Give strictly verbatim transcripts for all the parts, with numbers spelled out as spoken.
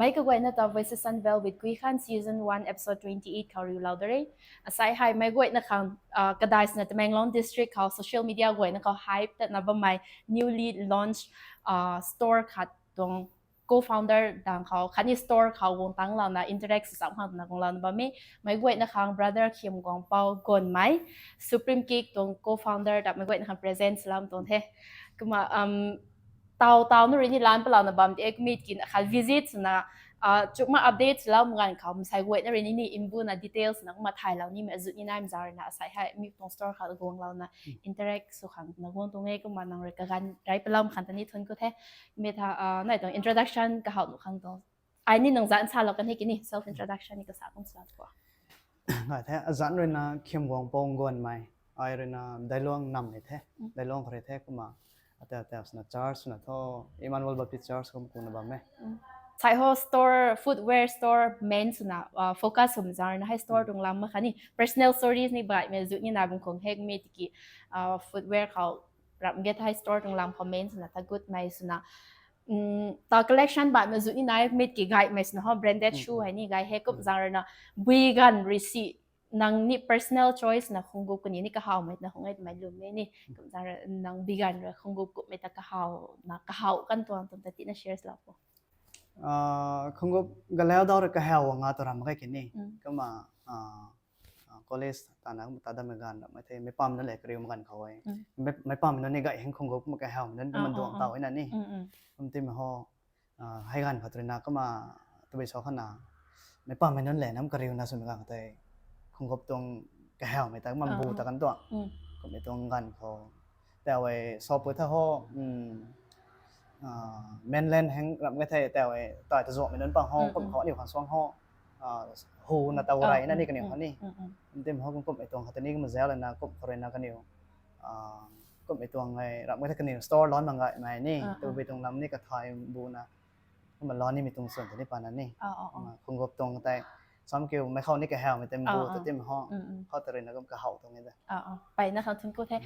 Mei kaguayna ta Voices Unveiled with Kui Khan season one episode twenty eight khou riulou da re. Asai hei mei guayna khang uh, kadai swna Tamenglong district khou social media guayna khou hype tatna bammei newly launched uh, store khat tuang co-founder dang khou khatni store khou guang tanglouna interact sw cham khang twna guanglouna bam e. Mei guayna khang brother Khiam Guang Pou Gonmei, Supreme Kick tuang co-founder ta mei guayna khang present sw lam tuang the. Kumna um, tau tau nu ri ni lan palouna bam de kumit kin akhat visit swna uh, chukma update sw lam ganv khou msai guayna ri ni ni inbuna details na kumna thaylou nimei azut ni nai mzar na asai hei mi tuang store khou guanglouna interact sw khang na guang tuang e. Kumna nang rui kaganv rei palam khang ta ni thun ku the. Mi tha uh, nai tuang introduction kahaw nu khang tuang ai ni nang zan salou kan he kini self introduction ni kasa kum sa ko. Ngai the, azan rui na Khiam Guang Pou Gonmei, ai rui na Dailuang nam ni the, Dailuang khou rui the. Kumna ata ata swna church swna tho Emmanuel Baptist Church kum kuna bam e. Sai ho store, footwear store main swna uh, focus swm zar na hei store tuang lam ma khatni personal stories ni baihmei azut ni na bam khang hek mi tiki uh, footwear khou ram ge thai store tuang lam khou main swna tha gutmei swna um, ta collection baihmei azut ni na mit ki gaymei swna ho branded shoe hei ni gay he kum zang rui na bui ganv rui si nang ni personal choice na khunggup kani ni kahawmei na hung e twmei lwm e ni kum zang rui nang bui ganv rui khunggup kummei ta kahaw na kahaw kan tuang tum ta tina share lou po. Ah, khungup galau dau rui kahaw nga tu ram kai kini. Kumna ah, ah, college tana kumna ta dam ganv ram mai the, mei pam na le kariu ma ganv khou e. Mei, mei pam na ni gay heng khungup kumna kahaw na kumna duang tau na ni. Kum tim ho ah, hei ganv khat rui na kumna tabui so khana mei pam mei nunc le nam kariu na swmei ganv khat tei khungup tuang kahawmei ta kumna bu ta kan tuang. Kummei tuang ganv khou tau e shop tha ho um, ah, mainland heng ram ke thei tau e tai ta zuakmei nunc pang ho kum khou aniu khang suang ho ah, hu na tau rai na ni kaniw khou ni. Kum tim ho kum kummei tuang khat ni kumna zau lana kum khou rui na kaniw ah, kummei tuang e ram ke thei kaniw store lon mang gaymei ni tabui tuang lam ni kathai bu na kumna lon nimei tuang swn ta ni pana ni. Kumna khungup tuang tei sam kiu mei khou ni kahawmei tei bu ta tim ho khou ta rui na kum kahaw tuang e da. Pai na khang thun ku the.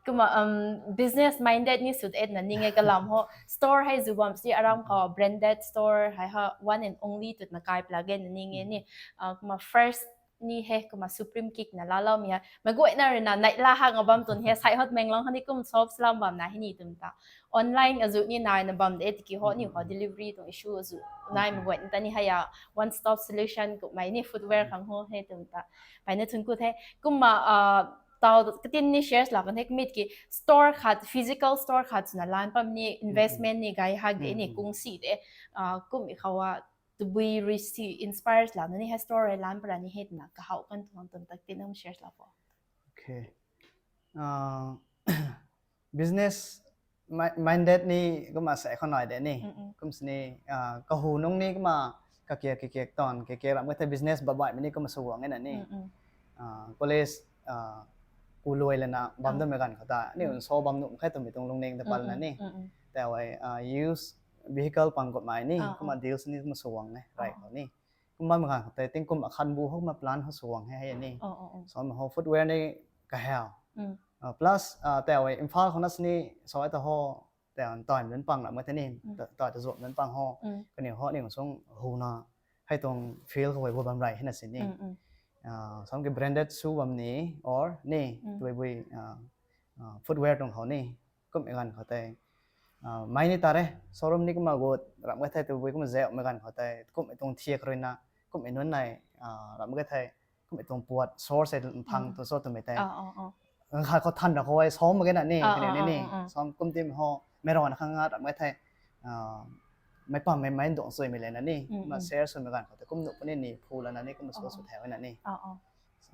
Kumna um, business minded ni sut et na ni nge kalam ho store hei zu bam si aram khou branded store hei ha one and only tut na kai pla gen na ni nge ni. Ah, kumna first ni he kumna Supreme Kick na laloumei ha mei guayna rui na nai la ha nga bam tun he sai hot Menglong hani kum shop slam bam na hini tum ta online azut ni nai na bam de tiki ho ni ho delivery tuang issue azut nai mei guayna ta ni hei a one stop solution kummei ni footwear khang ho he tum ta pai na thun ku the. Kumna ah, tau katin ni shares la kan the kumit ki store khat physical store khat swna lan pam ni investment ni gay hak de ni kung si de ah, kum i khou a tabui rui si inspire la na ni hei store rui lan para ni hei twna kahaw kan tuang tum tak tin um share la po. Okay. Ah, business mi- minded ni kumna sa khou nai de ni. Kum sini ah, kahu nung ni kumna kakiak kakiak ton kakiak ram ke thei business babai mei ni kumna suang e na ni. Ah, college ah, ku lui lana bam dam mei ganv khou ta ni un so bam num khai tumei tuang lungning ta pal na ni. Tau e ah, use vehicle pang kummei ni kumna deals ni kumna suang e rai khou ni. Kumna mei ganv khou tei tingkum akhan bu ho kumna plan ho suang he hei ni. Samei ho footwear ni kahaw. Ah, plus ah, tau e Imphal khou na sini so ta ho tau taimei nunc pang ram ke thei ni tai ta zuakmei nunc pang ho kaniw ho ni sung hu na hei tuang field khou bu bam rai hei na sini. Ah, sam ki branded shoe bam ni or ni tabui bui ah, ah, footwear tuang khou ni kummei ganv khou tei ah, mei ni ta re showroom ni kumna gut ram ke thei tabui kumna zau mei ganv khou tei kummei tuang thiak rui na kummei nunc nai ah, ram ke thei kummei tuang puat source e thang tu so twmei tei. Khat khou than ra khou e som mak ge na ni kaniw ni ni som kum tim ho mei rana khang nga ram ke thei ah, mei pam mei mei duang suimei le na ni kumna share swmei ganv khou tei kum nuh puni ni phu lana ni kumna so sw thau na ni.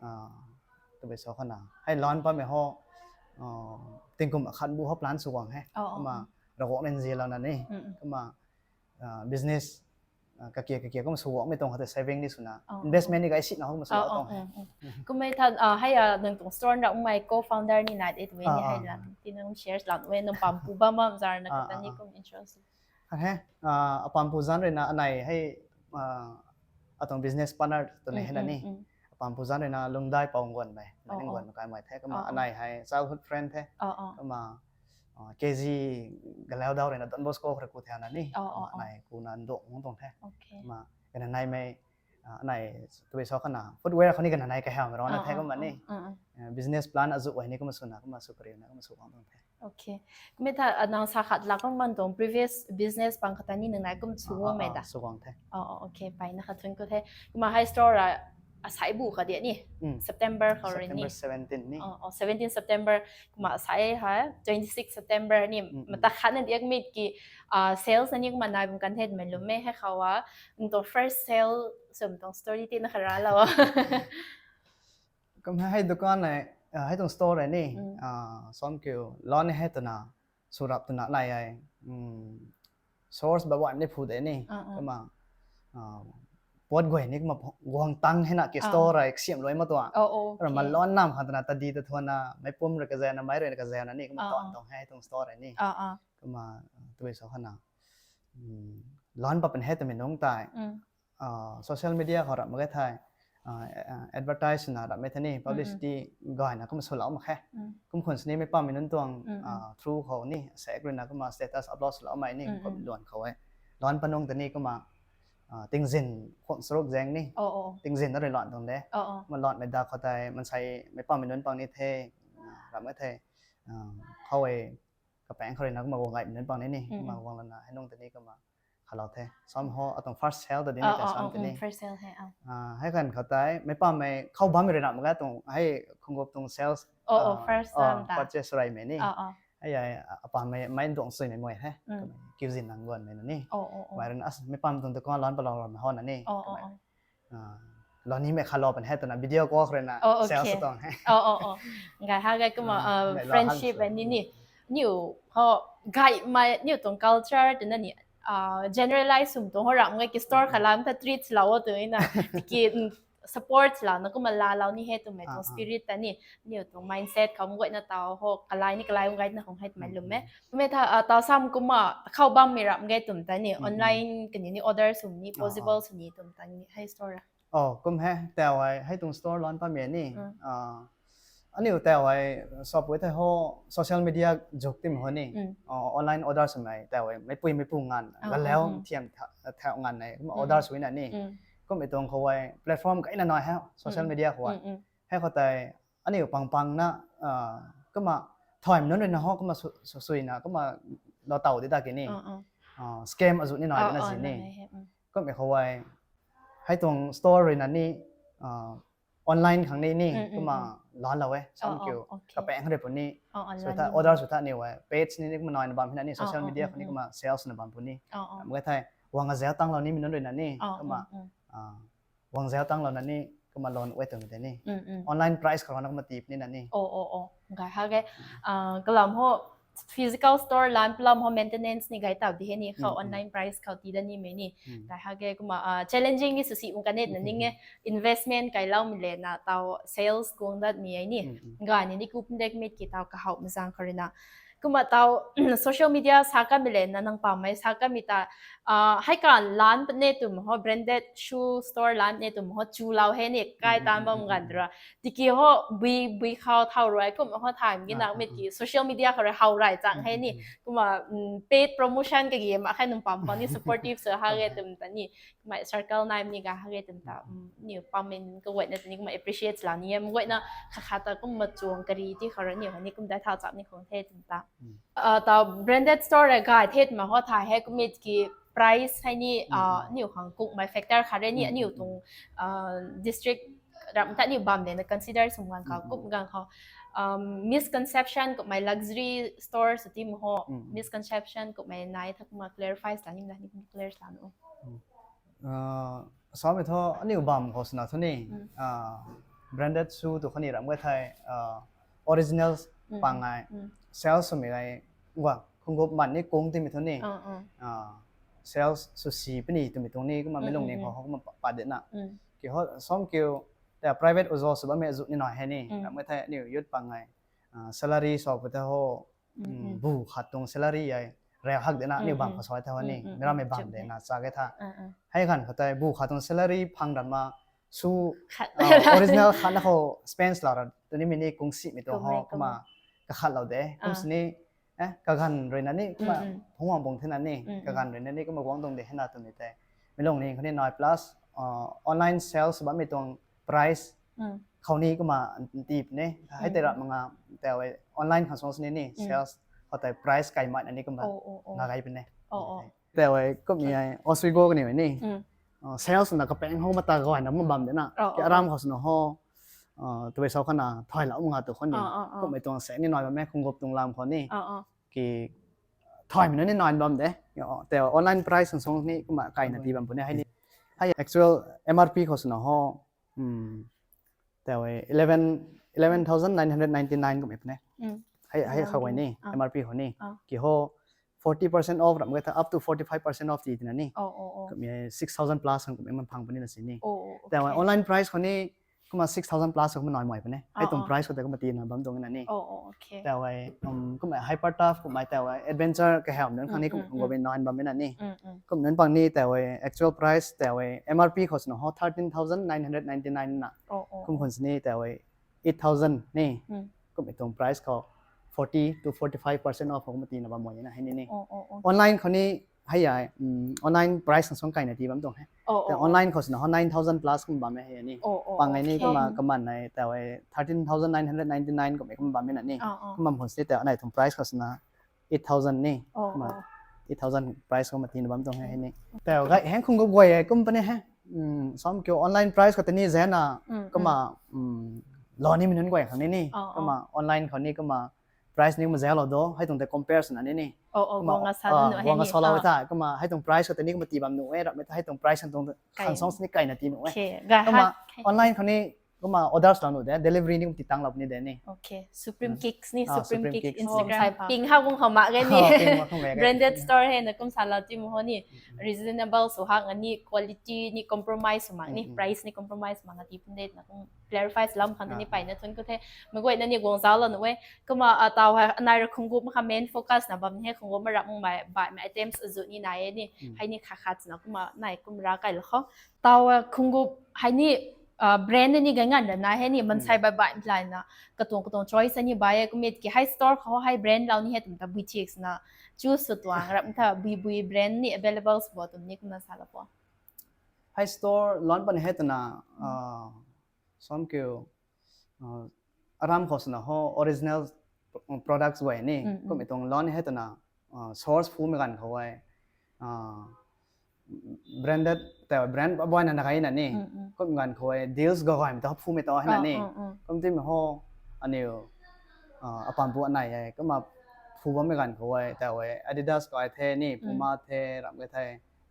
Ah, tabui so khana hei lan pammei ho ah, tingkum akhan bu ho plan suang he. Kumna ravguangc nin zialouna ni kumna ah, business ah, kakiak kakiak kumna suangmei tuang khat tei saving ni swna investment ni gay sina ho kumna sw tuang he. Kummei tha ah, hei ah, nang tuang store na umei co-founder ni nai de tu ni hei la tina um shares la we nang pam pu bam bam zar na kata ni kum insurance. Khat he ah, apam pu zan rui na anei hei ah, atuang business partner tu ni hei na ni. Apam pu zan rui na Lungdai Pou Gonmei, Lungdai Pou Gonmei kaimei the kumna anei hei childhood friend the. Kumna uh, kg galau dau rui na Don Bosco khou rui ku the na ni. Oh, oh, oh. Nai ku na ndok hung tuang the. Okay. Ma, kana nai mei, uh, nai tui so khana footwear khou ni kana nai kahaw mei rana the kumna ni. Uh, business plan azu ai ni kumna suna, kumna su kariu na, kumna su kang tuang the. Okay. Kumna tha, uh, nang sa khat la kumna tuang previous business pang khata ni nang nai kum su mei da. Su kang the. Oh, oh, okay. Pai na khat thun ku the. Kumna high store a, asai bu kha dia ni. September khou rui ni. September seventeen ni. Oh, oh, seventeen September. Kumna asai ha, twenty-six September ni. Mata khat na diak mit ki, uh, sales na ni kumna nai bum kan the mei lum mei he khou a. Nang tuang first sale sum tuang story ti na khara la wa. Kum hei dukan nei, uh, hei tuang store ni. Uh, som kiu lon hei tuna, surap tuna nai ai. Source ba wan ni phu de ni. Kumna, uh, pot guay ni kumna guang tang hei na ki store ai ksiam luai ma tuang. Oh, oh, okay. Rui ma lon nam khan tuna tadi ta thuan na, mei pum rui kazau na, mei rui kazau na ni kumna tuang tuang hei tuang store ni. Kumna, uh, tui so khana. Um, lon pa pen hei tumi nung tai. Uh, social media khou rap mak ge thei, uh, uh, advertise na rap mei the ni, publicity gay na kumna sw lau mak khe. Kum khun sini mei pam mei nunc tuang, uh, through khou ni, sek rui na kumna status upload sw lau mei ni, kum luan khou e. Lon panung ta ni kumna, uh, tingzin khun saruk zeng ni. Oh, oh. Tingzin na rui lon tuang de. Oh, oh. Kumna lon mei da khou tei, mansei mei pam mei nunc pang ni the, uh, rap mei the, uh, khou e, kapaeng khou rui na kumna guang gay mei nunc pang ni ni, kumna guang lana, hei nung ta ni kumna khalou the. Som ho, atuang first sale ta di ni ta som ta ni. First sale hei, ah. Ah, hei kan khou tei, mei pam mei khou bam mei rui na mak ge tuang, hei khungup tuang sales, oh, oh, ah, first time ta purchase rui mei ni. Oh, oh. Hei, hei, apam mei, mei duang sui mei mui he. Kiu zin nang guan mei na ni. Oh, oh, oh. Mei rui na, as, mei pam tuang dukan lon palou rui mei ho na ni. Oh, oh, oh. Ah, lon ni mei khalou pen hei tuna video call khou rui na sales tuang he. Oh, oh, oh. Gay ha gay kumna, ah, friendship ni ni. Niu ho gay mei, niu tuang culture tuna ni, ah, generalize sum tuang ho rap mak ge ki store khalam ta treat lou tu na. Tiki, mm, support lou na kumna la lou ni he twmei tuang spirit ta ni. Niu tuang mindset khou mguay na tau ho, kalai ni kalai mguay na khong hei twmei lum e. Kumna tha, ah, tau sam kumna khou bam mei rap mak ge twm ta ni, online kani ni order sum ni, possible sum ni twm ta ni, hei store. Oh, kum he, tau ai, hei tuang store lon pam mei ni. Ah, aniu tau ai, shop wei thei ho, social media zuk tim ho ni. Ah, online order sum mei, tau ai, mei pui mei pu ngan, galau thiam tha-, thau ngan nei, kumna order sui na ni. Kum i tuang khou ai, platform kai na nai he, social media khou ai. Hei khou tei, aniu pang pang na, ah, kumna, thoim nunc rui na ho, kumna su-, su-, sui na, kumna, lo tau di ta ki ni. Ah, scam azu ni nai di na zi ni. Kum i khou ai, hei tuang store rui na ni, ah, online khang ni ni, kumna, lon lou e, som kiu, kapaeng rui pu ni. Sui tha, order sui tha ni e, page ni ni kumna nai na bam hei na ni, social media khou ni kumna sales na bam pu ni. Mak ge thei, guang a zau tang lou ni mei nunc rui na ni, kumna, ah, guang zau tang lou na ni, kumna lon wei twmei te ni. Online price khou na kumna tip ni na ni. Oh, oh, oh. Gay ha gay. Ah, kalam ho physical store lan palam ho maintenance ni gay tau di he ni khou online price khou ti da ni mei ni. Gay ha gay kumna, ah, challenging ni sw si ung kanet na ning e investment kai lou mei le na tau sales guang dat mei ai ni. Gay ni ni kup dek mit ki tau kahau mazang khou rui na. Kumna tau social media sa ka mei le na nang pam mei sa ka mei ta, ah, hei kan lan pat ne twm ho, branded shoe store lan ne twm ho, chu lou he ni kai tan bam gan ra. Tiki ho bui, bui khou thau rui, kumna ho thaim gi nak mit ki social media khou rui hau rai chang he ni. Kumna, mm, paid promotion ka gi ma khai nang pam pang ni supportive sw ha ge twm ta ni. Kumna circle nai ni ga ha ge twm ta, mm, niu pam mei nunc kaguay na ta ni kumna appreciate la ni e, mguay na kha kha ta kumna chuang kari ti khou rui niu ha ni kum dai thau chap ni khong the twm ta. Ah, tau branded store rui gay the twmei ho thai he kum mit ki price hei ni, ah, niu khang kuk mei factor khat rui ni, aniu tuang, ah, district ram ta niu bam de na consider sum gan khou, kum gan khou, um, misconception kum mei luxury store sw ti mo ho, misconception kum mei nai tha kumna clarify sa ni na ni kum clear sa no. Ah, samei thu aniu bam khou swna thu ni, ah, branded shoe tu khatni ram gay thei, ah, original pang ai, sales swmei gay, gua, khungup man ni kung timei thu ni, ah, sales sw si puni twmei tuang ni, kumna mei lung ni khou, kumna pa, pa de na. Ki ho, som kiu, ta private uzo sw bammei azu ni nai he ni, ram gay thei aniu youth pang ai, ah, salary sw pu ta ho, bu khat tuang salary ai, rau hak de na, aniu bam khou sw ai tha ho ni, mei ram mei bam de na, cha gay tha. Hei khan khou tei, bu khat tuang salary phang ram ma, su, ah, original khat na khou spend lou ra, tu ni mei ni kung si mei tuang ho, kumna, kakhat lou de, kum sini, Eh, kaganv rui na ni kumna phungwang bung thena ni, kaganv rui na ni kumna guang tuang de hena twmei tei. Mi lung ni khou ni nai plus, uh, online sales bammei tuang price khou ni kumna ntip ne. Hei tei rap manga tei online khang song sini ni sales khou tei price kai mai na ni kumna na gai pune. Tei kumna ai Oswego kani ni. Uh, sales na kapeng hou mata gay na mu bam de na. Ki aram khou sina ho. Uh, tubei sau khana thai lau nga tu khou ni. Kumna tuang se ni nai bam e khungup tuang lam khou ni. Ki thai mi na ni nai bam de. Tei online price song song ni kumna kai na ti bam pune hei ni. Hei actual M R P khou sina ho. Um, tei eleven, eleven thousand nine hundred ninety nine kumna pune. Hei, hei khou ni, M R P khou ni. Ki ho, forty percent off ram ge tha, up to forty-five percent off ti tina ni. Kumna six thousand plus kumna man phang puni na sini. Tei online price khou ni, kumna six thousand plus kumna nai mai pune. Hei tuang price khou tei kumna tina bam tuang na ni. Tei, um, kumna Hyper Tough kumna tei adventure kaham nunc khang ni kumna khungup nai bam na ni. Kumna nunc pang ni tei actual price tei M R P khou sina ho thirteen thousand nine hundred ninety nine na. Kumna khou sini tei eight thousand ni. Kumna tuang price khou forty to forty-five percent off kumna tina bam mai na hei ni ni. Online khou ni hei ai, um, online price na song kai na ti bam tuang he. Tei online khou sina ho nine thousand plus kumna bam e hei ni. Pang ai ni kumna kaman nai tei thirteen thousand nine hundred ninety nine kumna kumna bam na ni. Kumna bam khou sini tei anai tuang price khou sina eight thousand ni. Kumna eight thousand price kumna tina bam tuang he hei ni. Tei gai heng khungup guay e company he. Um, sam kiu online price khou tei ni zena kumna, um, lo ni mi nunc guay khang ni ni. Kumna online khou ni kumna price ni kumna zelo do, hei tuang tei compare sina ni ni. Kumna guang asalou ta, kumna hei tuang price khou tei ni kumna ti bam nuh e, rap mei ta hei tuang price tuang khang song sini kai na ti nuh e. Kumna online khou ni kumna orders lau nuh de, delivery ni kumna ti tang lau ni de ni. Supreme Cakes ni, Supreme Cakes Instagram ping ha gung khou mak ge ni. Branded store hei na kum sa lau ti mu ho ni. Reasonable sw hak nga ni, quality ni compromise sw mak ni, price ni compromise mak nga ti pun de na kum clarify sw lam khang ni pai na thun khou the. Mei guay na ni guang zauc lau nuh e. Kumna, ah, tau hei anai ra khungup mak kha main focus na bam ni he, khungup ma rap mung mai baihmei items azu ni nai e ni. Hei ni khat khat na kumna nai kum ra kai lou khou. Tau, ah, khungup hei ni, ah, brand ni gangan ra nai he ni, mansei bai bai mlai na katuang katuang choice ni bai e, kumna ki hei store khou hei brand lau ni he twmei ta boutique na choose sw tuang rap mei ta bui bui brand ni available sw bo twmei ni kumna sa lau po. Hei store lan pan he twna, ah, sam kiu, ah, aram khou sina ho original products guay ni. Kumna tuang lan he twna, ah, source phumei ganv khou e, ah, branded tei brand baihna na kai na ni. Kumna ganv khou e deals gaymei ta phumei ta hei na ni. Kumna timei ho aniu, ah, apampu anai e kumna phu bammei ganv khou e tei Adidas kai the ni, Puma the, ram kai the,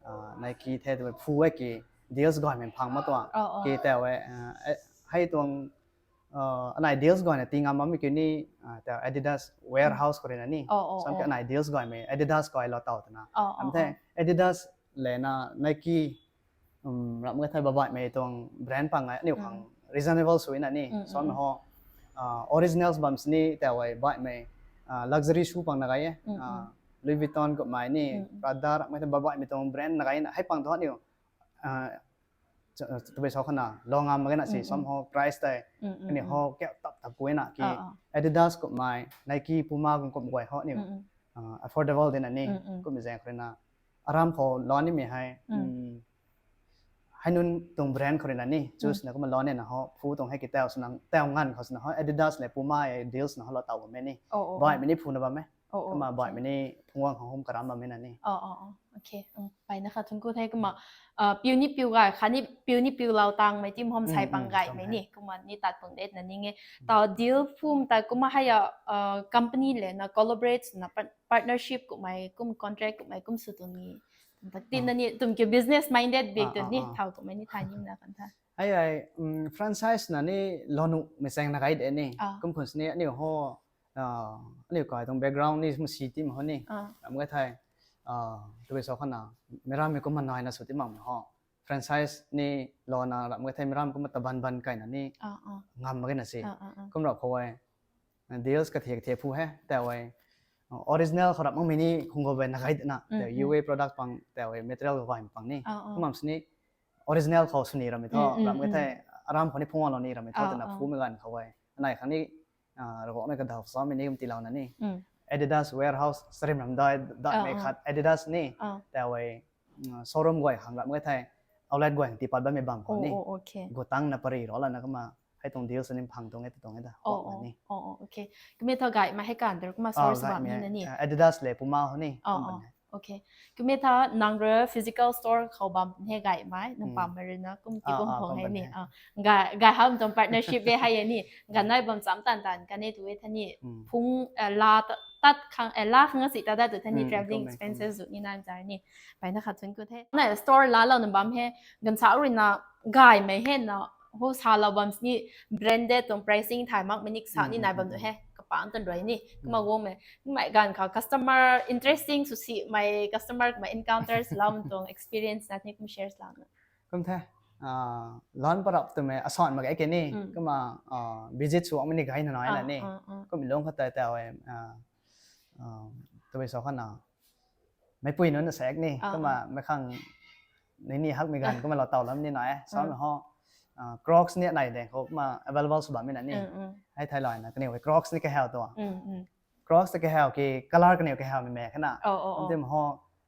ah, Nike the, tei phu e ki deals gaymei phang ma tuang. Ki tei, ah, hei tuang, ah, anai deals gayna ti ngam bammei kiu ni, ah, tei Adidas warehouse khou rui na ni. Sam kiu anai deals gaymei Adidas kai lou tau twna. Am the Adidas le na Nike, um, ram kai the baihmei tuang brand pang ai aniu khang reasonable sw na ni. Sam ho, ah, originals bam sini tei baihmei, ah, luxury shoe pang na kai e. Ah, Louis Vuitton kumna ni, Prada ram kai the baihmei tuang brand na kai na hei pang thu aniu, ah, tubei sau khana lou ngam mak ge na si, sam ho price tei aniu ho kiu tap tap ku na ki Adidas kumna, Nike, Puma kum kum guay ho aniu, ah, affordable de na ni. Kumna zaeng khou rui na aram khou lan nimei hei, um, hei nunc tuang brand khou rui na ni choose na kumna lan ni na ho phu tuang hei ki tei sw nang tei nganv khou sw na ho Adidas le Puma e deals na ho lou tau bammei ni. Baihmei ni phu na bam e. Kumna baihmei ni phungwang khang hum karam bammei na ni. Pai na kha thun ku the kumna, ah, piu ni piu gay kha ni piu ni piu lau tangmei ti mhom sai pang gaymei ni kumna ni tat pang de na ni nge. Tau deal phum ta kumna hei a, ah, company le na collaborate na partnership kumna kum contract kumna kum sw tuang ni. Tat ti na ni twmei kiu business minded bik tu ni thau kumna ni thay ni na kan tha. Ai ai, um, franchise na ni lou nuhmei chaeng na kai de ni. Kum khun sini aniu ho, ah, aniu kai tuang background ni masi ti ma ho ni. Ram kai the, ah, tubei sau khana, meic rammei kumna nai na sw ti mak ho. Franchise ni lou na ram kai the meic ram kumna ta ban ban kai na ni ngam mak ge na si. Kum rap khou e, deals kathe kathe phu he tei, ah, original khou rap makmei ni khungup e na kai de na. Tei U A product pang tei material khou gaymei pang ni. Kum bam sini original khou sw ni rammei thu ram kai the aram khou ni phungwang lou ni rammei thu twna phumei ganv khou e anai khang ni, ah, ragok na kadau samei ni kum ti lou na ni. Adidas warehouse sarim ram dai dai mei khat Adidas ni. Tawei showroom guay khang ram ngai thei outlet guay ti pat bammei bam khou ni. Gutang na pari ro lana kumna hei tuang deal sini phang tuang e tuang e da. Oh, oh, okay. Kami tha gay ma hei kan der kumna source bam ni na ni. Adidas le Puma ho ni. Okay. Kami tha nang rui physical store khou bam he gay mai nang pam mai rui na kum ti kum hong he ni. Gay ham tuang partnership be hei ni. Ganai bam cham tan tan kan e tu e tha ni. Phung la tat khang la khang si ta da tu tha ni traveling expenses zu ni nan jar ni. Pai na khat thun ku the. Na store la lo na bam he gansa rui na gay mai he na ho sa lo bam sini branded tuang pricing thai mak minik sa ni nai bam tu he kapang tan rui ni. Kuma wo me mai gan kha customer interesting su si mai customer mai encounters lam tuang experience na ni kum shares lam na. Kum the. Lan parap tu me asan mak e ke ni. Kuma visit su mini gay na nai na ni. Kum long khat tai tai tu be so khat na. Meipui nunc na sek ni kumna mei khang ni ni hak mei gan kumna lo tau lam ni nai. Sam ho Crocs ni nai de khou kumna available sw bam mi na ni. Hei thai lai na kaniw Crocs ni kahau tu. Crocs ta kahau ki color kaniw kahau mei mei khana. Kum tim ho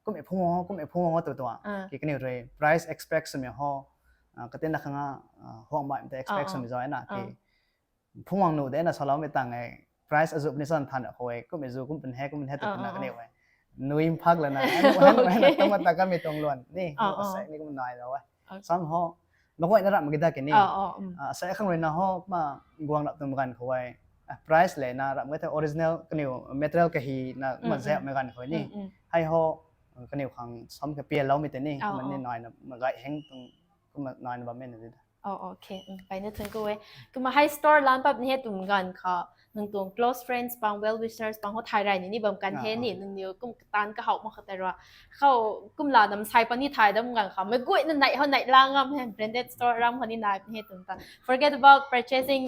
kum e phung ho kum e phung ho tu tu. Ki kaniw rui price expect sw mi ho katin na khang a huang mai te expect sw mi zai na ki phungwang nu de na saloumei tang e price azu puni san than khou e kum e zu kum pun he kum pun he tu na kaniw e nui phak lana hen hen tama ta kami tuang luan ni. Sai ni kum nai lo e. Sam ho maguay na ram ki da ki ni. Sai khang rui na ho ma guang rap tum gan khou e price le na ram ki the original kaniw material kahi na ma zep mei gan khou ni. Hei ho kaniw khang sam ka pian lou mi te ni ma ni nai na ma gay heng tung kumna nai na bam mi na di da. Oh, okay. Pai na thun ku e. Kumna hei store lan pap ni he tum gan kha nang tuang close friends pang well wishers pang ho thai rai ni ni bam kan he ni nang niw kum tan ka hau ma khat ra. Khou kum la nam sai pang ni thai dam gan kha mei guay na nai ho nai la ngam he branded store ram ho ni nai he tum ta. Forget about purchasing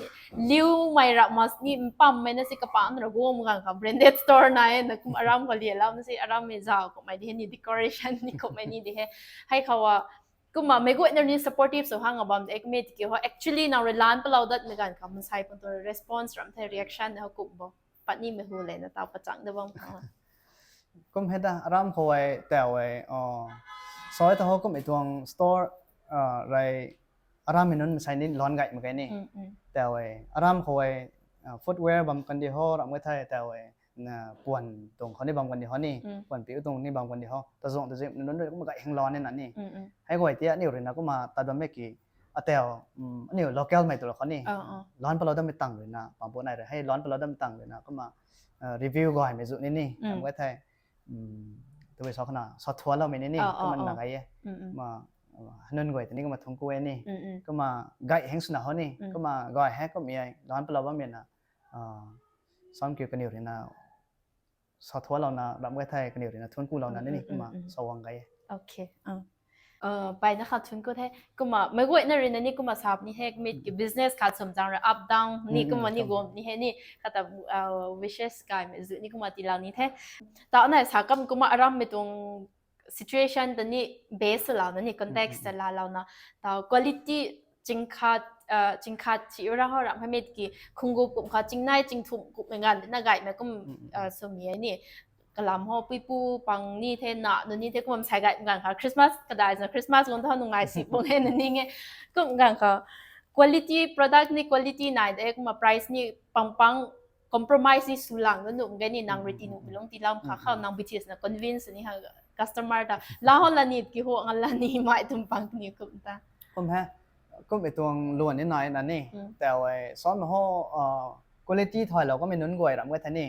liu mai ra mas ni pam mai na si kapang ra gom gan kha branded store na e na kum aram ko lia lam si aram mei zau ko mai di he ni decoration ni ko mai ni di he. Hei khou a Kumna meic guayna ni supportive sw hang a bam de, kumei tiki ho actually nang rui lan palau dat mei ganv khou mansei pun tuang response ram the, reaction na ho kum bo, pat ni mei hu le na tau pachang da bam khang. Kum hei ta aram khou ei tau ei, soi ta ho kum ei tuang store rei aram mei nunc mansei ni lan gay mak ge ni. Tau ei aram khou ei footwear bam kandi ho ram gay the tau ei na puan tuang khou ni bam kandi ho ni, puan piu tuang ni bam kandi ho, ta zuang ta zim nunc rui kum gay heng lan ni na ni. Hei guay tia aniu rui na kumna tat bammei ki, atau aniu local mei tu la khou ni lan palau dammei tang rui na pampu nai rui, hei lan palau dammei tang rui na kumna review gay mei zu ni ni ram gay the. Tabui sa khou na sa thuanloumei ni ni kumna na gay e. Ma hanun guay ta ni kumna thungc ku e ni, kumna gay heng swna ho ni kumna gay hei kummei lan palau bammei na sam kiu kaniw rui na sa thuanlouna ram gay the, kaniw rui na thungc kulouna ni ni kumna sa guang gay e. Okay. Pai na khat thungc ku the. Kumna meic guayna rui na ni kumna sap ni hei, kumei ki business khat swm zaeng rui up down ni kumna ni guang ni hei ni, kata wishes kaimei zu ni kumna tiilou ni the. Ta na sa kam kumna aram mei tuang situation ta ni base lou na ni, context ta lalouna, ta quality chingkhat, chingkhat chi ra ho ram hei mei ki khungup kum kha chingnai chingthumh kummei ganv na gay na kum swmei ni. Kalam ho puipu pang ni the, na nunc ni the, kumna mansei gay ganv kha Christmas kadai na Christmas guang ta ho nungai si pung e na ning e. Kum ganv kha quality, product ni quality nai de, kumna price ni pang pang compromise ni sw lang na nuh ge ni, nang rui tii nuh lung tiilam kha khou nang B T S na convince ni ha customer ta la ho la ni ki ho nga la ni mei tuang pang ni kum ta. Kum hei, kum ei tuang luan ni nai na ni, tau ei sam ho quality thailou kummei nunc guay ram gay the ni,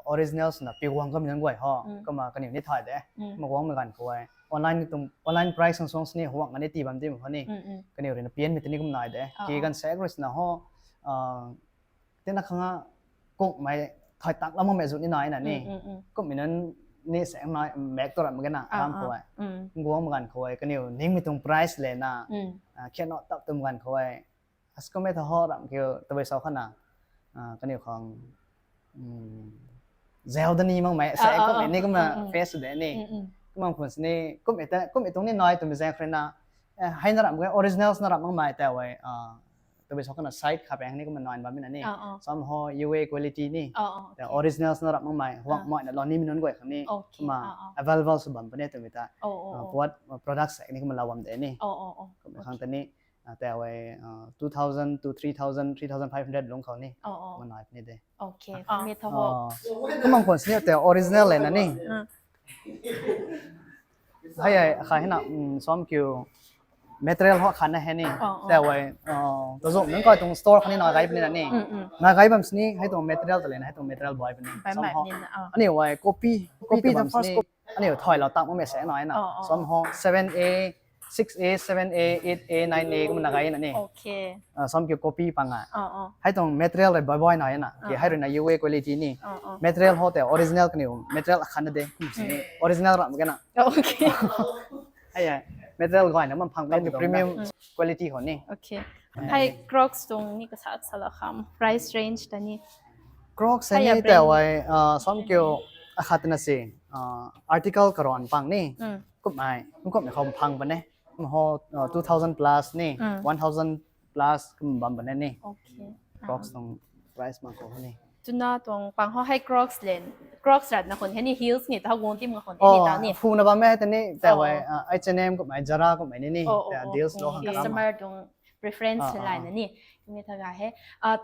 originals na piu guang kummei nunc guay ho kumna kaniw ni thay de. Ma guangmei ganv khou ei online ni tuang online price suang suang sini huang ani tii bam ti mak ho ni, kaniw rui na pianmei ta ni kum nai de. Ki ganv sek rui swna ho tina khang a kummei thay tak lam makmei zu ni nai na ni. Kummei nunc ni sek nai mak tu ram ge na aram khou ei, guangmei ganv khou ei kaniw ningmei tuang price le na khian na tap tum ganv khou ei, as kummei ta ho ram kiu tabui sa khou na kaniw khang zau da ni makmei sek kummei ni kumna face de ni. Kumna khun sini kummei tuang ni nai twmei zaeng rui na hei na ram ge, originals na ram makmei tau ei tabui sa khana site kha pang ni kumna nine bam na ni. Sam ho U A quality ni. Te originals na rap makmei huang mai na lon ni mi nunc guay khang ni. Kumna available sw bam puni twmei ta. Puat products ni kumna lou bam de ni. Kumna khang ta ni. Te wei two thousand to three thousand, three thousand five hundred lung khou ni. Kumna nai puni de. Okay, kami tho. Kumna khwan sini te original le na ni. Hei ai kha hina som kiu material ho khan na he ni. Te wei tazum nunc kai tuang store khang ni na gai puni na ni. Na gai bam sini hei tuang material ta le na hei tuang material buai puni. Bai mai ni na. Ani wei copy copy the first copy. Ani thoi lou tak makmei se na na. Sam ho seven A, six A, seven A, eight A, nine A kumna gai na ni. Okay. Sam kiu copy pang a. Hei tuang material rui buai buai na na. Ki hei rui na U A quality ni. Material ho te original kaniw material khan na de. Original ram ke na. Okay. Hei ai material guay na man phang kan premium quality ho ni. Okay. Hei Crocs tuang ni kasa sala kham price range ta ni. Crocs ni te wei sam kiu akhat na si article karon pang ni. Kumna kumna khou phang bam e. Ho two thousand plus ni, one thousand plus kum bam bam ni. Okay. Crocs tuang price mang khou ni. Tuna tuang pang ho hei Crocs len, Crocs rat na khun hei ni heels ni ta guang tim nga khun ni ta ni. Fu na bam e ta ni te wei H and M kumna Zara kumna ni ni. Deals lo khang customer tuang preference lai na ni. Kami tha ga he.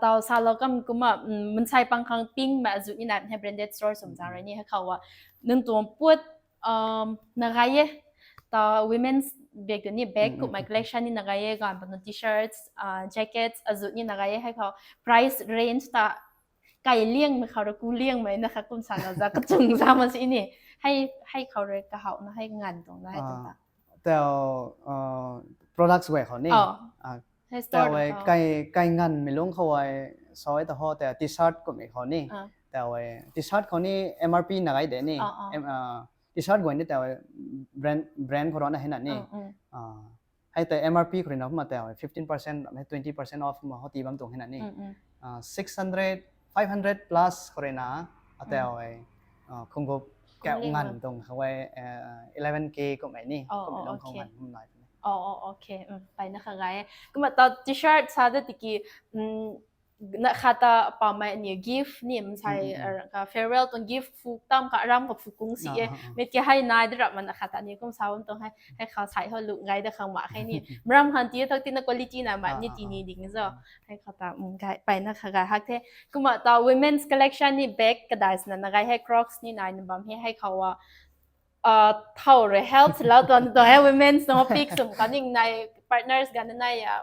Tau sa lou kam kumna mansei pang khang ping ma azu ni na he branded store sum zang rui ni he khou a. Nunc tuang puat na gai e. Ta women's bag tu ni bag kumna collection ni na gai e gan panu t-shirts, jackets azu ni na gai e hei khou price range ta kai liang mei khou ra ku liang mei na kha kum sa na za kachung za ma si ni. Hei hei khou ra kahau na hei ngan tuang na hei tuang ta. Tau products guay khou ni. Hei tau store wei kai kai ngan mei lung khou wei soi ta ho tau t-shirt kumna khou ni. Tau wei t-shirt khou ni M R P na gai de ni. T-shirt guay ni tau brand brand khou rui na hei na ni. Hei tei M R P khou rui na kumna tau fifteen percent ram hei twenty percent off kumna ho ti bam tuang hei na ni. Six hundred, five hundred plus khou rui na atau khungup kau ngan tuang khou wei eleven K kumna ni. Kumna lung khou ngan kum nai. Oh, oh, okay. Pai na kha gai. Kumna tau t-shirt sa da tiki na kha ta pa mai ni gift ni mansei ka farewell tuang gift fu tam ka ram ka fu kung si e. Mit ke hei nai de rap ma na kha ta ni kum sa bam tuang hei. Hei khou sai ho lu gai da khang ma hei ni. Mram han ti thak ti na quality na ma ni ti ni ding zo. Hei khou ta gai pai na kha gai hak the. Kumna tau women's collection ni bag kadai sna na gai hei Crocs ni nai na bam hei hei khou a thau rui help lou tuang tuang hei women's tuang pick sum khou ni nai partners gan nai a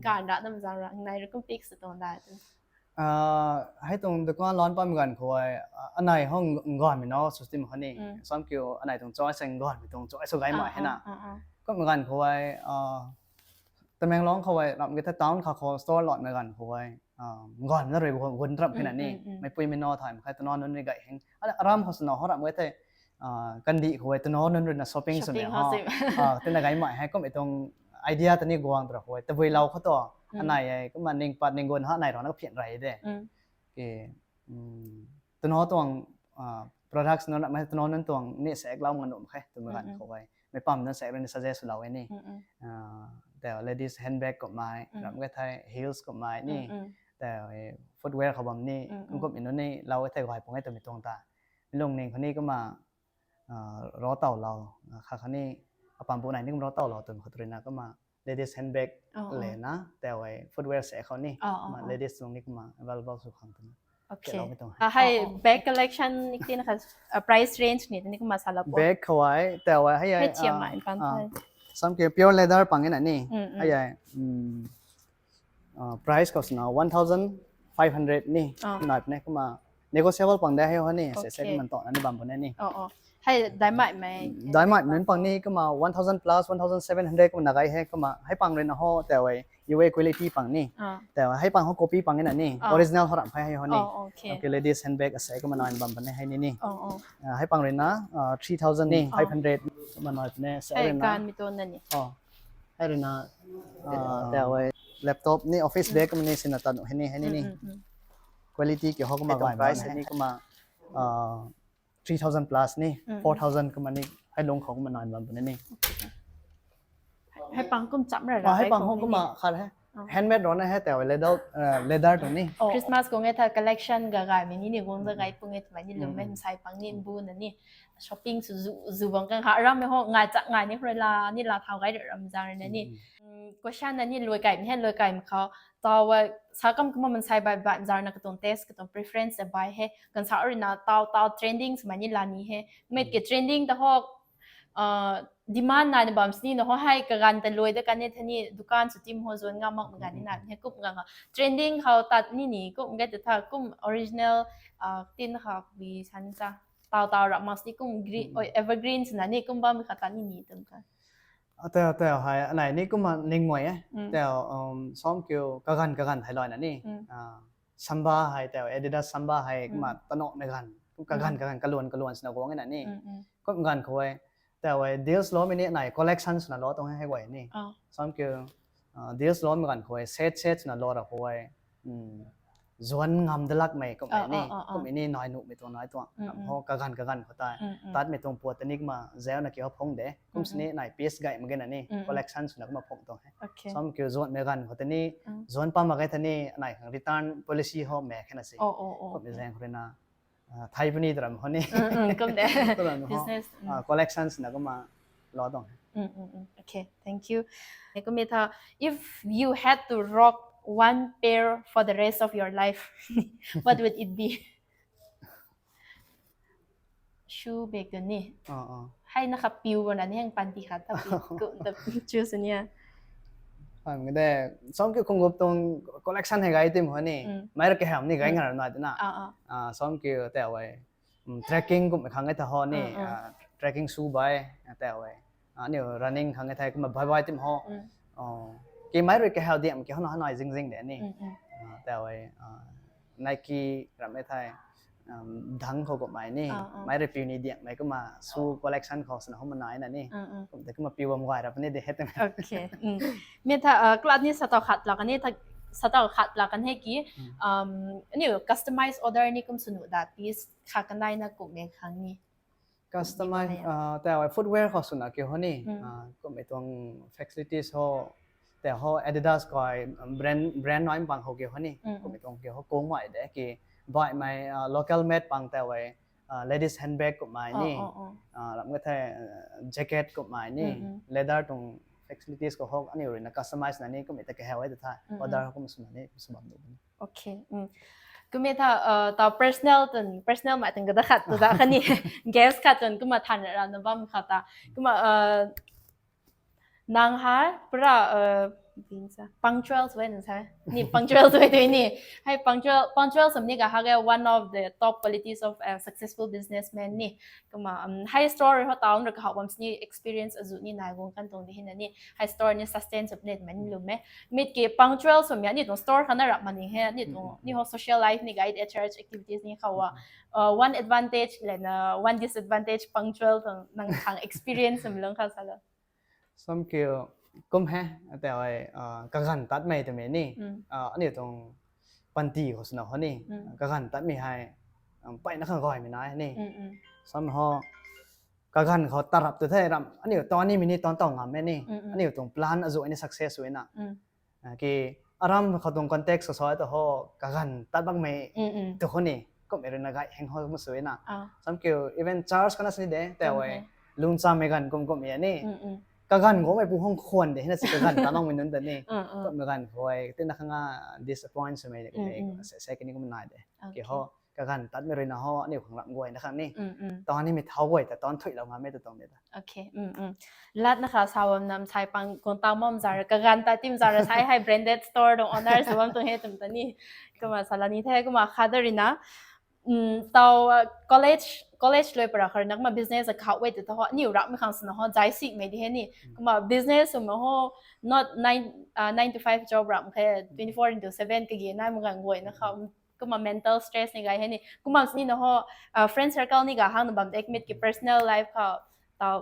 gan ra nam zang ra nai rui kum pick sw tuang da. Hei tuang dukan lan pam gan khou anai ho nganmei no system khou ni sam kiu anai tuang choice nganmei tuang choice sw gai ma hei na. Kum gan khou Tamenglong khou ram ke the town kha khou store lan na gan khou nganmei na rui gun rap hei na ni. Meipui mei no thay mak khe tuna nunc rui gai heng aram khou swna ho ram ke the kandih khou tuna nunc rui na shopping swmei ho tina gai mai hei kummei tuang idea ta ni guang tura khou tabui lou khou tu anai e kumna ning pat ning gun ha nai rui na kaphian rei de. Tuna tuang products nunc ram hei tuna nunc tuang ni sek lou ngan nuh mak khe twmei ganv khou mei pam nunc sek rui ni suggest lou e ni. Tei ladies handbag kummei ram ke thei heels kummei ni, tei footwear khou bam ni kum kum nunc ni lou e thei gay pung e twmei tuang ta. Mi lungning khou ni kumna ro taw lou kha kha ni apam bu nai ni kum ro taw lou twmei khou rui na kumna ladies handbag le na tei footwear se khou ni kumna ladies tuang ni kumna available sw khang twna. Okay. Hei bag collection ni tin kha price range ni ni kumna sa lou po. Bag khou tei hei hei thiam mai pan thei sam ke pure leather pang na ni hei price khou swna one thousand five hundred ni nai pune kumna negotiable pang de hei ho ni se se man tawna ni bam pune ni. Hei daimai mei daimai mei pang ni kumna one thousand plus one thousand seven hundred kumna gai hei kumna hei pang rui na ho tei U A quality pang ni. Tei hei pang ho copy pang na ni original ho ram hei hei ho ni. Okay, ladies handbag ase kumna nai bam pune hei ni ni. Hei pang rui na three thousand ni five hundred kumna nai pune se rui na. Hei rui na tei laptop ni office bag kumna ni sina tanu hei ni hei ni ni. Quality ki ho kumna gai price ni kumna three thousand plus ni four thousand kumna ni hei lung khou kumna nai bam pune ni. Hei pang kum cham ra ra hei pang ho kumna khat hei Handmade rana hei tau leather, leather tu ni. Christmas kung e tha collection ga gaymei ni ni guang da gay pung e twmei ni lwm e, msai pang ni bu na ni. Shopping sw zu bang kang ha ram e ho ngai chak ngai ni hrui la ni la thau gay ram zang na ni. Question na ni luai kaymei hei luai kaymei khou tau sa kam kumna msai bai bai zang na katuang taste katuang preference bai hei kan sa rui na tau tau trending swmei ni la ni hei. Mei ki trending ta ho demand nai na bam sini na ho hei kaganv ta luai da kan e thani dukan sw tim ho zuan nga mak magan ni na hei kum nga trending khou tat ni ni kum ga ta tha kum original tin khou bi san ta tau tau ram mak sini kum evergreen swna ni kum bam kha tat ni ni tum kha. Tau tau hei anei ni kumna ning mai e. Tau som kiu kaganv kaganv hei luai na ni. Samba hei tau Adidas Samba hei kumna tanokmei ganv kum kaganv kaganv kaluan kaluan swna guang e na ni. Kum ganv khou e tau e deals loumei ni anei collection swna lou tuang hei guay ni. Som kiu deals loumei ganv khou e set set swna lou ra khou e zuan ngam dalakmei kum ni kum ni nai nuhmei tuang nai tuang ho kaganv kaganv khou tei tatmei tuang puat ta ni kumna zauna kiu phung de kum sini anei piece gay mak ge na ni collection swna kumna phung tuang he. Som kiu zuanmei ganv khou ta ni zuan pa mak ge ta ni anei khang return policy ho mak khe na si. Kummei zaeng khou rui na thai puni taram ho ni kum de business collections na kumna lou tuang he. Okay, thank you. Kumna tha, if you had to rock one pair for the rest of your life, what would it be? Shoe bag tu ni. Hei na kha piu na ni heng panty kha ta piu ta choose ni a. Ham de som kiu khungup tuang collection hei gay tim ho ni. Mei ra kaham ni gay ngar na tina. Som kiu tau e trekking kum khang e tha ho ni trekking shoe bai tau e aniu running khang e thei kumna bai bai tim ho. Ki mei rui kahau diam ki ho na hanai zing zing de ni tau e Nike ram e thei dang khou kummei ni mei rui piu ni diakmei kumna shoe collection khou swna ho manai na ni. Kum de kumna piu bam guay ra puni de he te. Okay. Mi tha klat ni satau khat la kan e tha satau khat la kan he ki aniu customize order ni kum sunu da piece kha kanai na kummei khang ni. Customize tau e footwear khou swna kiu ho ni kummei tuang facilities ho tau ho Adidas khou brand brand nai pang khou kiu ho ni kummei tuang kiu ho kungmei de ki baihmei local made pang tau e ladies handbag kummei ni ram ka thei jacket kummei ni leather tuang facilities khou ho aniu rui na customize na ni kummei ta kahau e ta tha order kum swna ni sw bam du ni. Okay. Kumna tha tau personal tun personal mei tun kada khat tu da kha ni guest khat tun kumna than ra na bam kha ta kumna nang ha pura punctual sw e na sa ni punctual sw e tu ni. Hei punctual punctual sam ni ka ha ge one of the top qualities of a successful businessman ni. Kumna hei store ho town ra kahau bam sini experience azu ni nai guang kan tuang di hina ni hei store ni sustain sw net man lum e. Mit ki punctual swmei ni tuang store khana rap mani he ni tuang ni ho social life ni guide church activities ni khou a one advantage le na one disadvantage punctual tuang nang khang experience swmei lung kha sa lo. Som kiu kum he tau e kaganv tatmei twmei ni aniu tuang panty khou swna ho ni kaganv tatmei hei mpeyna khang gaymei nai ni. Som ho kaganv khou tarap tu the ram aniu taw ni mei ni tawn taw ngam e ni aniu tuang plan azu ni success ui na ki aram khou tuang context khou sa ta ho kaganv tat bakmei tu khou ni kummei rui na gay heng ho ma sw na. Som kiu even church khana sini de tau e lungchammei ganv kum kum e ni kaganv guangmei pu hong khwan de hina si kaganv ta nangmei nunc ta ni kummei ganv khou e tina khang a disappoint swmei de kummei se kani kum nai de ki ho kaganv tatmei rui na ho aniu khang ram guay na khang ni taw ni mei thau guay ta tawn thuilou ngammei ta tuang de ta. Okay. Lat na kha sa bam nam sai pang kung tau mam zara kaganv ta tim zara sai hei branded store tuang owners bam tuang he tum ta ni. Kumna sa la ni the kumna kha da rui na tau college college lui para khar na kumna business a khau e tu ta ho aniu ram khang swna ho zai sikmei di he ni kumna business swmei ho not nine nine to five job ram khe twenty four into seven kagi nai magan guay na kha kumna mental stress ni gay he ni kumna sini na ho friend circle ni ga hang na bam dek mit ki personal life khou tau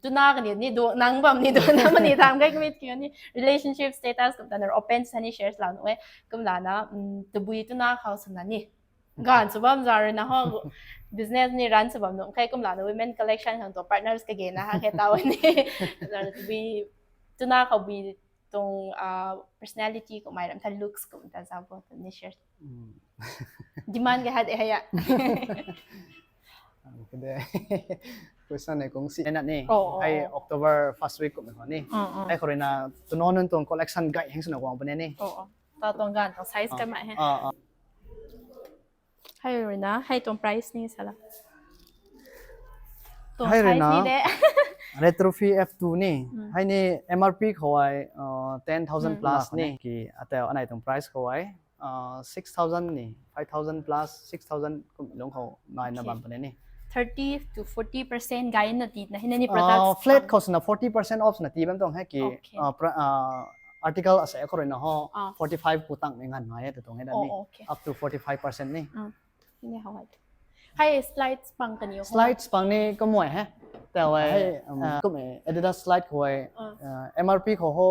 tuna kani ni du nang bam ni du na mani tham gay mit ki ni relationship status kum ta na open sani share la nu e kumlana tabui tuna khou swna ni ganv sw bam zara na ho business ni run sw bam nu khe kumlana women collection khang tu partners kage na ha khe tau ni tabui tuna khou bui tuang personality kummei ram tha, looks kum ta zauc bo twna share. Demand ka hat e hei a. Question nei kung si na ni. Hei October first week kum khou ni. Hei khou rui na tunon nunc tuang collection gay heng swna guang puni ni. Ta tuang ganv tuang size kamei he. Hei rui na hei tuang price ni sala. Hei rui na Retrophy F two ni. Hei ni M R P khou ai ten thousand plus ni ki, atau anei tuang price khou ai six thousand ni, five thousand plus, six thousand kum lung khou nai na bam puni ni. Thirty to forty percent gay na ti na hei ni product. Flat khou swna forty percent off swna ti bam tuang he ki. Article asa khou rui na ho forty five pu tang ni ngan nai e ta tuang he da ni. Up to forty five percent ni. Hei slides pang kaniw. Slides pang ni kamuai he. Tawai kum Adidas slide khou ai M R P khou ho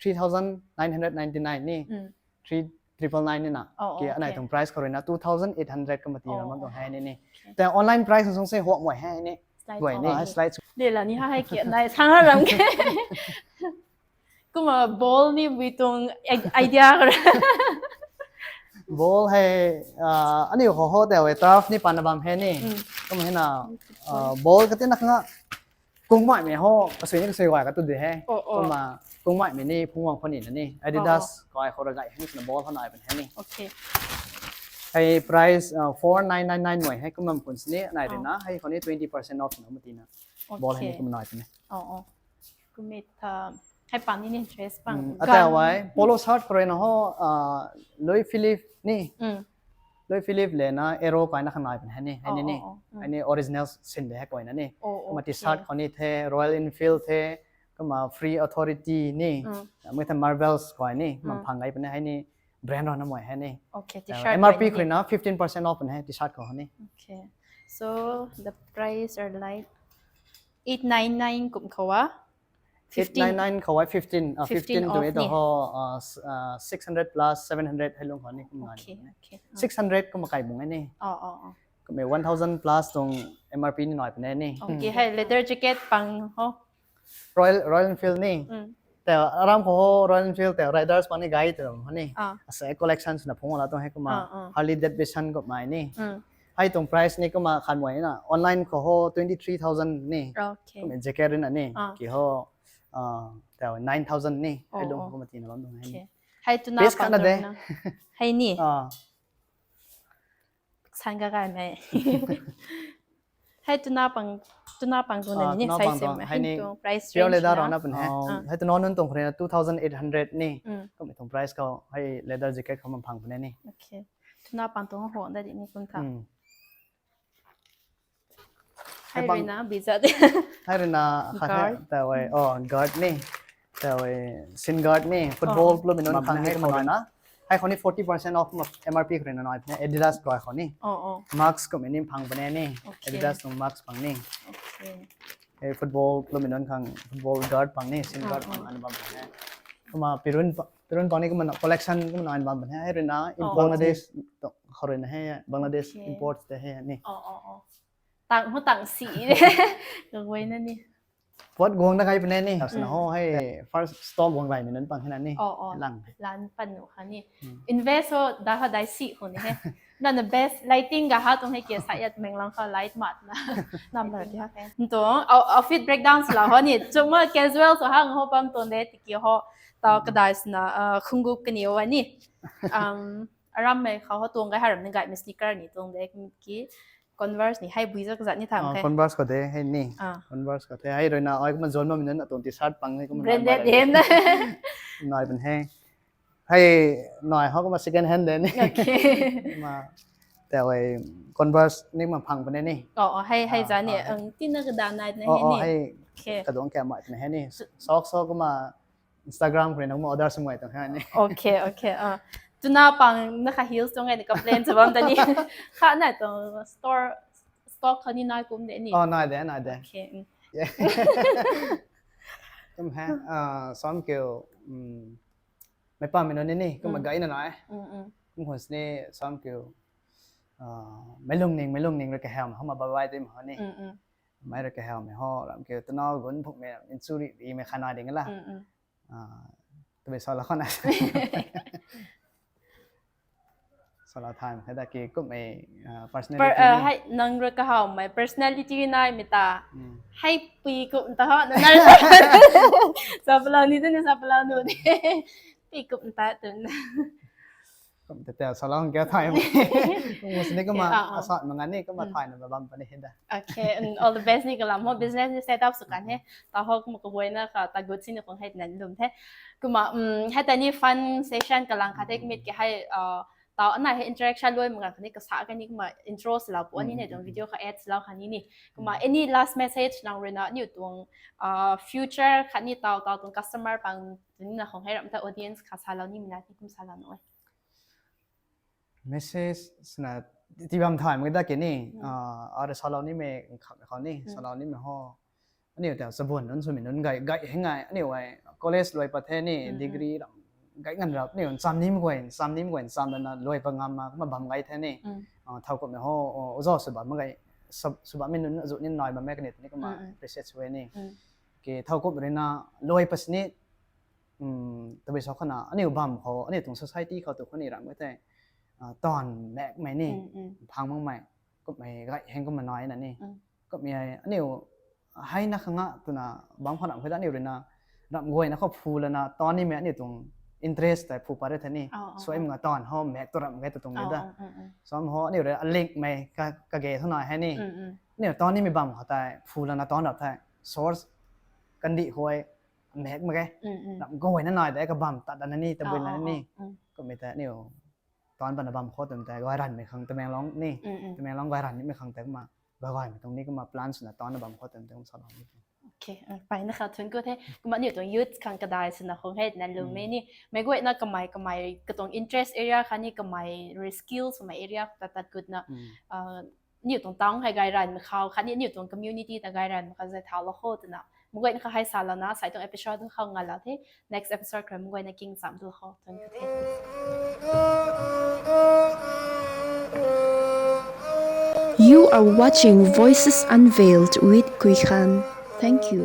three thousand nine hundred ninety nine ni. Three triple nine ni na. Ki anei tuang price khou rui na two thousand eight hundred kumna ti na bam tuang he ni ni. Ta online price sung se huak muai he ni. Guay ni slides. De la ni ha hei ki nai sang ram ke. Kumna ball ni bui tuang idea kar. Ball hei aniu khou ho tawai turf ni pana bam he ni. Kum he na ball kati na khang kungmei mei ho kasui ni kasui guay ka tu di he. Kumna kungmei mei ni phungwang khou ni na ni Adidas kai khou ra gay heng swna ball ho nai puni he ni. Hei price four nine nine nine muai he kumna kun sini nai rui na hei khou ni twenty percent off na ma ti na. Ball hei ni kumna nai puni. Kumit tha hei pang ni ni dress pang. Atawai polo shirt khou rui na ho Louis Philippe ni. Louis Philippe le na Arrow kai na khang nai puni he ni. Hei ni ni. Hei ni original sin de he koi na ni. Kumna T-shirt khou ni the, Royal Enfield the, kumna Free Authority ni. Mui the Marvels khou ni. Kumna phang gay puni hei ni brand rui na muai he ni. M R P khou rui na fifteen percent off puni he T-shirt khou ni. So the price are like eight nine nine kum khou a. Eight nine nine khou ai fifteen, fifteen tu e to ho six hundred plus seven hundred hei lung khou ni kum nai. Six hundred kum kai bung e ni. Kum e one thousand plus tuang M R P ni nai puni ni. Okay, hei leather jacket pang ho. Royal Royal Enfield ni. Tawai aram khou ho Royal Enfield tawai Riders pang ni gay tu ho ni. Asa collections na phung la tuang he kumna Harley Davidson kummei ni. Hei tuang price ni kumna khan muai na online khou ho twenty three thousand ni. Kumna jacket rui na ni ki ho tawai nine thousand ni. Hei lung kumna ti na bam tuang he ni. Hei tuna pang de. Hei ni. San ka kai mei. Hei tuna pang tuna pang tuang ni sai sem hei ni tuang price range pure leather rui na puni he. Hei tunon nunc tuang khou rui na two thousand eight hundred ni. Kum tuang price khou hei leather jacket khou man phang puni ni. Tuna pang tuang ho da di ni kum tha. Hei rui na biza de. Hei rui na khat tawai oh guard ni. Tawai shin guard ni football club mi nunc khang ni kumna na. Hei khou ni forty percent off M R P khou rui na nai puni Adidas kai khou ni. Mask kum ni phang puni ni. Adidas tuang mask pang ni. Hei football club mi nunc khang football guard pang ni, shin guard pang ana bam puni. Kumna pirun pirun pang ni kumna collection kumna ana bam puni. Hei rui na Bangladesh khou rui na he Bangladesh imports te he ni. Tang ho tang si. Kagway na ni. Pot guang na kai puni ni. Asna ho hei first stock guang lai mi nunc pang he na ni. Lang. Lan pan nu ha ni. Invest ho da ha dai si ho ni he. Na na best lighting ga ha tuang hei kia sa yat meng lang kha light mat na. Number dia. Nto outfit breakdown sala ho ni. Chuma casual so ha ho pam tuang de tiki ho. Tau kadai sna khungguk kani ho ni. Um, aram mei khou ho tuang gay haram ni gay mei sneaker ni tuang de ki. Converse ni hei bui zak zat ni tham khe. Converse khou de hei ni. Converse khou the hei rui na ai kumna zon ma mi nunc atuang T-shirt pang ni kumna branded de na. Nai puni he. Hei nai ho kumna second hand de ni. Kumna tawai Converse ni kumna phang puni ni. Oh oh hei hei za ni ang tina kada nai na he ni. Hei kaduang kya mai na he ni. Socks ho kumna Instagram khou rui na kumna order sw mai tuang he ni. Okay okay. Tuna pang na kha heels tuang ngai ni complain sa bam ta ni. Kha na tuang store stock kha ni nai kum de ni. Oh nai de nai de. Kum he sam kiu mei pam mi nunc ni ni kumna gay na nai. Kum khun sini sam kiu mei lungning mei lungning rui kahawmei ho ma bye bye tei ma ho ni. Mei rui kahawmei ho ram kiu tuna gun phukmei insuri ri mei kha nai ding la. Ah, Tabui sala khana. Sala time hei da ki kum e, uh, personality Per, uh, ni. Hai nang rui kahawmei personality nai mi ta. Hmm. Hai pui kum ta ho na na. Sapalou ni tu ni sapalou nu ni. Pui kum ta tu na. Kum te tel salou kya thai mo. Kum sini kuma, okay, ah, ah, asat manga ni kuma, mm, thai na bam pani hei da. Okay, and all the best ni kalam ho, business ni set up sw kan he. Ta ho kuma kabuai na kha ta good sini kong hei nan lum the. Kuma, mm, hei ta ni fun session kalang kha the, mm, mit ke hei, uh, ta ana hei interaction loi manga kha ni kasa ka ni kuma intro sila pu ani ne, mm, tuang video kha ads lau kha ni ni. Kuma, mm, any last message nang rui na ni tuang, uh, future kha ni tau tau tuang customer pang ni na khong hei ram ta audience kha salou ni mina ni kum salou na oi. Message sina ti bam thai mui da ke ni, mm, ah, ara salou ni me kham khou ni, mm, salou ni me ho. Aniu ta sabun nunc swmei nunc gay, gay hei ngai, aniu ai college luai pat the ni, mm, mm, degree ram gay ngan rap ni, cham ni mei guay, cham ni mei guay, cham na luai pat ngam ma, ma bam gay the ni. Mm. Ah, thau kum me ho, o, uzo sw bam ma gay, sw, sw bam me nunc azu ni nai bam me kani ni kuma, mm, mm, appreciate sw e ni. Mm. Ke thau kum rui na luai pat sini, um, tabui sa khana, aniu bam khou, aniu tuang society khou tu khou ni ram gay the, ah, taanv mek mei ni, mm, mm, phang mak mei, kummei gay heng kumna nai na ni. Mm. Kummei ai, aniu hei na khang a twna bam khou ram khe da aniu rui na, ram guay na khou phu lana, taanv ni mei aniu tuang interest tei phu pat re the ni. Oh, oh, so, oh, im nga taanv ho mek tu ram gay tu tuang ni, oh, da. Oh, mm, mm. So, am ho aniu rui a link mei ka, kage thu nai hei ni. Mm, mm. Aniu taanv ni mei bam khou tei phu lana taanv rap the. Source kandih khou ai mek mak ge. Mm, mm. Ram guay na nai de ka bam tat na ni, tabui, oh, na, oh, ni. Oh, mm. Kummei tei aniu taanv pana bam khou twmei tei gay ranv mei khang Tamenglong ni. Mm, mm. Tamenglong gay ranv ni mei khang tei kumna gay gay mei tuang ni kumna plan swna taanv na bam khou twmei tei kum salou ni. Okay, uh, pai na kha thun ku the. Kumna aniu tuang youth khang kadai swna khong hei na lum, mm, mei ni. Mei guay na kamei, kamei katuang interest area kha ni kamei rui skills mei area tat tat gut na. Mm. Uh, aniu tuang town hei gay ranv mei khou, khatni aniu tuang community ta gay ranv mei khou zay thau lou kho twna. Mei guay na kha hei salou na, sai tuang episode khou ngalou the. Next episode khou mei guay na king cham tu lou kho. Thank you, thank you. You are watching Voices Unveiled with Kui Khan. Thank you.